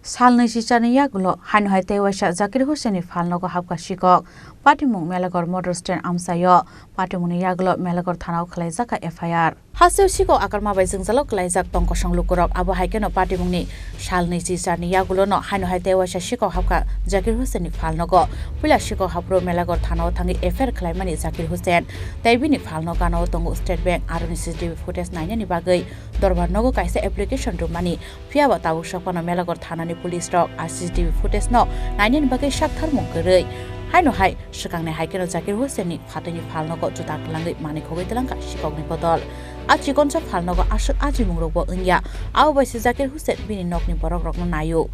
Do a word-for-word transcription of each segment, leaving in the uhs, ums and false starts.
Salnwi sicharni yagulo haino hai tei waisa Zakir Hussain ni phalnogo hapkha sikok. Patimung Melagor motor stand amchaio. Patimungni yagulo Melagor thanao khwlaijakha F I R. Hasteo sikok akarma bai jwngjalo kwlaijak tong kosong lukurok. Abo hai kheno patimungni salnwi sicharni yagulono haino hai tei waisa sikok hapkha Zakir Hussain ni phalnogo. Puila sikok haphuru Melagor thanao thangwi F I R khwlaimani Zakir Hussain tei bini phalno ganao tongo State Bank, aroni C C T V footage nainani bagwi dorbar nogo kaisa application rwmani. Phiya ba tabuk sophano Melagor thanani police rok a C C T V footage no nainani bagwi saktharmung kwrwi. Haino hai swkangni hai kheno Zakir Hussain ni phatwi ni phalnogo juda kwlangwi manwi khogwi twlangkha sikokni bodol. A chikonsa phalnogo aswk ajimung rokbo wngya. Abo bai se Zakir Hussain bini nokni borok rokno naio.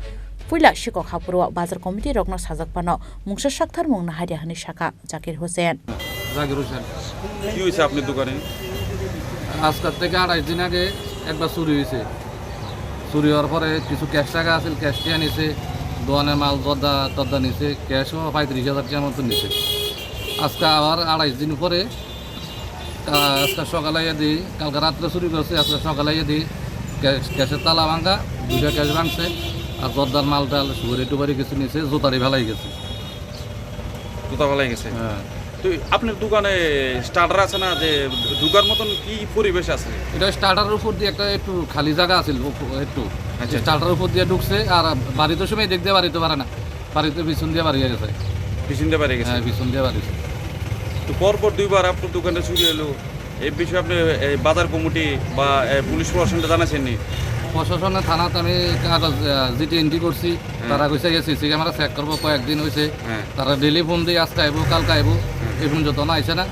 Puila sikok haphuru o bazar committee rokno sajak phano mungsa saktharmung naharya hwnwi sakha Zakir Hussain. Zakir হোসেন। কি হয়েছে আপনার দোকানে? আজকের থেকে আড়াইশ দিন আগে একবার চুরি হয়েছে। চুরি হওয়ার পরে কিছু ক্যাশ টাকা আছিল, ক্যাশ টিয়া নিছে, দোকানের মাল জর্দা টর্দা নিছে, ক্যাশও পঁয়ত্রিশ হাজার টাকার মতো নিছে। আজকে আবার আড়াইশ দিন পরে, আহ, আজকে সকালে আইয়া দিই, কালকে রাত্রে চুরি করছে, আজকে সকালে আইয়া দিই, ক্যাশ, ক্যাশের তালা ভাঙা, দুইটা ক্যাশ ভাঙছে, আর জর্দার মাল টাল, সুপারি টুপারি কিছু নিছে, জুতারি ফেলাই গেছে। জুতা ফালাই গেছে। হ্যাঁ। তো আপনার দোকানে স্টার্টার আছে না, যে ঢুকার মতন কি পরিবেশ আছে? এটা স্টার্টারের উপর দিয়ে একটা একটু খালি জায়গা আছিল, উপ-, একটু। আচ্ছা, আচ্ছা। স্টার্টারের উপর দিয়ে ঢুকছে, আর বাড়িতে সময় দিক দিয়ে বাড়িতে পারে না, বাড়িতে পিছন দিয়ে বাড়িয়ে গেছে। পিছন দিয়ে বাড়ি গেছে? হ্যাঁ, পিছন দিয়ে বাড়িছে। তো পরপর দুইবার আপনার দোকানে চুরি হলো, এই বিষয়ে আপনি এই বাজার কমিটি বা, এ, পুলিশ প্রশাসনকে জানাইছেন নি? প্রশাসনের থানাত আমি কাগজ, আহ, জিডি এন্ট্রি করছি। হ্যাঁ। তারা কইছে যে সিসি ক্যামেরা চেক করবো, কয়েকদিন হইছে। হ্যাঁ। তারা ডেইলি ফোন দিয়ে, আজকে আইবো, কালকে আইবো, হ্যাঁ। এই পর্যন্ত না আইছে না।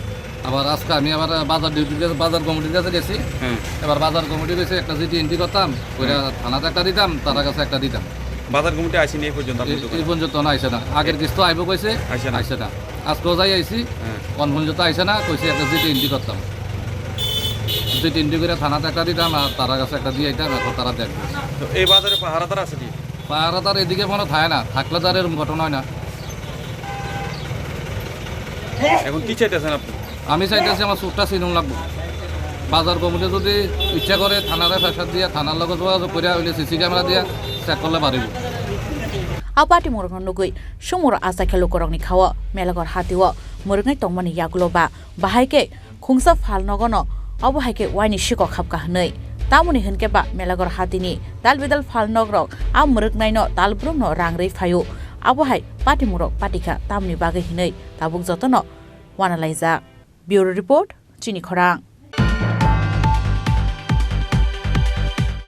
আবার আজকে আমি আবার বাজার ডিউটির কাছে, বাজার কমিটির কাছে গেছি। হ্যাঁ। এবার বাজার কমিটি কইছে একটা জিডি এন্ট্রি করতাম, ওইটা হ্যাঁ। থানাতে একটা দিতাম, তারা কাছে একটা দিতাম। বাজার কমিটি আইসেনি এই পর্যন্ত আপনার এই, দোকানে? এই পর্যন্ত না আইছে না। আগের কিস্তি আইবো কইছে, আইছে না। আইছে না। আজকেও যাই আইছি, হ্যাঁ। কোন পর্যন্ত আইছে না, কইছে একটা জিডি এন্ট্রি করতাম। জিডি এন্ট্রি করে থানাতে একটা দিতাম, আর তারা কাছে একটা দিয়ে আইতাম, এখন তারা দেখবে। তো এই বাজারে পাহারাদার আছে কি? পাহারাদার এদিকে মনে থাকে না, থাকলে তো আর এরকম ঘটনা হয় না। এখন কি চাইতেছেন আপনি? আমি চাইতেছি আমার চুরটা চিনুন লাগবো। বাজার কমিটি যদি ইচ্ছা করে থানারে প্রেশার দিয়ে, থানার লগে যোগাযোগ করে, হইলে সিসি ক্যামেরা দিয়ে চেক করলে পারিব। A patimung rokno nugwi sumuro achaikhe lukurokni khao Melagor hatio mwrwknai tongmani yagulo ba bahai khe khungsa phalnogono obo hai khe waini sikok hapkha hwnwi. Tamoni hwnkhe ba Melagor hatini dal bidal phalnokrok a mwrwknaino talbrumno rang rwi phaio. Abo hai patimungrok patikha tamoni bagwi hwnwi tabuk jotono wanalaijak. Bureau Report, Chini Khorang.